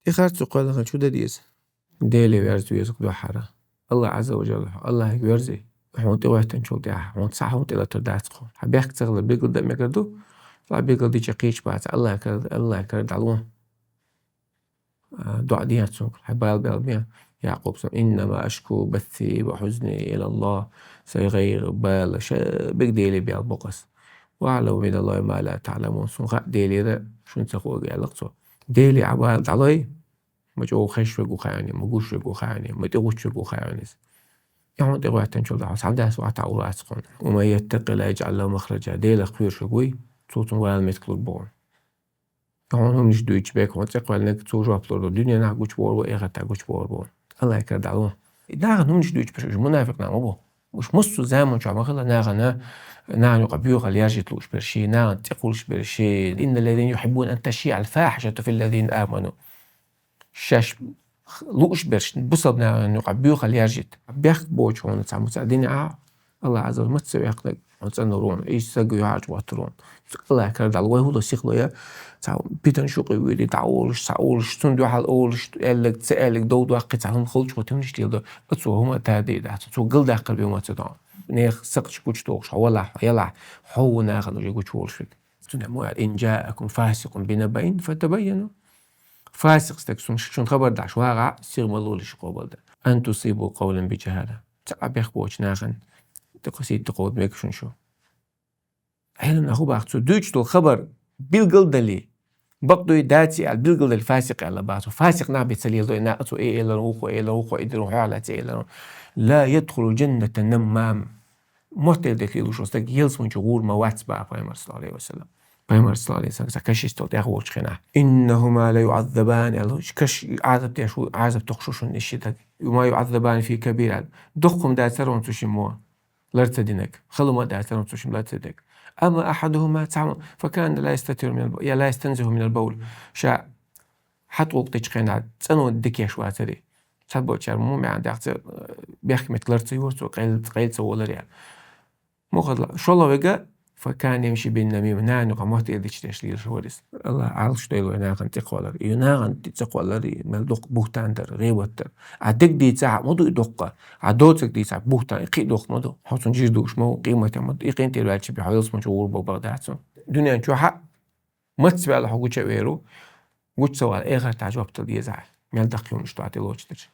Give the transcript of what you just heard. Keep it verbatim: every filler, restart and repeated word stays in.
И харцо кхоьллина хилча фу де деза? Деле верза веза-кх дуьххьара. Аллахь Ӏазза ва Жалла, Аллахьага верзе. Хьуна тӀе гӀоьттинчул тӀехьа, хьуна цхьа хӀума тӀелатар дац-кх хьуна. Хьа бехк ца хилар билгал дан мегар ду. Цхьа билгал дича кхеча бац, Аллахь кара, Аллахь кара дӀало. А, доӀа де цунга, хьай бала бел бе. Якъуб сан: «إنما أشكو بثي وحزني إلى الله». Сай гӀайгӀа, бала, ша бег Деле бел бу-кх аз. «وأعلم من الله ما لا تعلمون». Сона хаьа Делера, шуна ца хуур, аьлла-кх цо. Деле Ӏа бала дӀалой, ма чӀогӀа хезаш верг ву хаьа хьуна, ма гуш верг ву хаьа хьуна, ма тӀегӀутташ верг ву хаьа хьуна из. И хьуна тӀе гӀоьттинчул тӀехьа, хьа дас вахьта ура ац-кх хьуна. «ومن يتق الله يجعل له مخرجا». Делах кхоьруш верг вуй, цо цунна вала меттиг лур бу хьуна. Хьуна хӀуманаш дуьйцуш берг, хьуна цӀи кхоьллинарг, цо жоп лур ду, дуьненахь гучабовр бу, эхартахь гучабовр бу. Аллахь кара дӀало. Нахана хӀуманаш дуьйцуш берш, уж мунафикъ нах ма бу. Уж массо а заман чохь ма хилла нахана, нахана юкъа боьхалла яржийта лууш берш, нахана цӀи кхуллуш берш. «إن الذين يحبون أن تشيع الفاحشة في الذين آمنوا». Шаьш лууш берш, бусалба нахана юкъа боьхалла яржийта. Бехк боцуш хьуна цхьа муца дина а, Аллахь Ӏазза ва Жалла маца ваьккхинарг хьуна цӀанвар ву хьуна, и саг юьхьӀаьржа воттар ву хьуна. Аллахь кара дӀало, вай хӀун до сихло я, цхьа питана шуькъе вуьйди, дӀаолуш, схьаолуш, цунна дуьхьал олуш, аьлларг, ца аьлларг дов доккхий, цхьа хӀума хилча, хӀун тӀе хӀуманаш леладо, а цо хӀума таде дац, цо галдаккхар бен ма ца до. Нехан сакхташ гучадохуш, хьо валахь, хьо ялахь, хьо ву нахана уже гучаволуш верг. Цундела мо аьлла: «إن جاءكم فاسق بنبإ فتبينوا». Фасикъ стаг шуна, шуна хабар даш вагӀахь, сиха ма лолаш къобал дан. «أن تصيبوا قوما بجهالة». Цхьа бехк боцучу нахана тӀе кхо сийта кховда мега шуна шу. Ӏилманах хӀун боху, цо дуьйцуш долу хабар билгал а дале, бакъ дуй, даций аьлла, билгал а дале, фасикъ аьлла боху цо. Фасикъ нах бен ца леладо и нах, цо и элар ву, хӀу элар ву, хӀу и дир ву, хьо аьлла ца элар ву. «لا يدخل الجنة نمام». Мотт эр дерг лелош волу стаг ялсамани чу гӀур ма вац боху Пайхамара, саллаллаху Ӏалайхи ва саллам. Пайхамара, саллаллаху Ӏалайхи ва саллам, цхьа кашист тӀехь волчу хенахь: «إنهما ليعذبان», аьлла, уьш каш Ӏазап деш ву, Ӏазап тухуш ву шуна и ши стаг. «وما يعذبان في كبير», аьлла. Дуккха хӀума дацара хьуна цу шиммо лар ца динарг. Хала хӀума дацара хьуна цу шиммо лар ца динарг. «أما أحدهما», цхьа хӀума, «فكان لا يستتر من الب-، يا لا يستنزه من البول». Ша хьатӀа гӀуллакх дечу хенахь цӀано дика еш вацара. Цхьаболчара ма маьӀна даккха ца, э, бехк меттиг лар ца йора цо, къайла, къайла ца волара аьлла. Мухадла, шолгӀа верг, «فكان يمشي بالنميمة», нахана юкъахь мотт эр дича деш лелаш вара иза. Аллахь Ӏалаш дойла вай нахана тӀе кхоллар. И нахана тӀе кхоллар, и мел доккха бухӀтан дар, гӀийбат дар. Ахь дерг дийцахь а ма ду и доккха, ахь доцург дийцахь, бухӀтан, и кхин а доккха ма ду. Хьо цунна жир дугӀуш ма ву, къематехь ма ду. И къинтӀера ваьлча бен хьо ялсамани чу гӀур бу бакъ дац хьуна. Дуьнен чохь а маца ваьлла хьо гуча а вер ву, гуча ца вала, эхартахь жоп дала деза хьуна. Мел даккхий хӀуманаш ду хьан тӀе лоцуш дерш.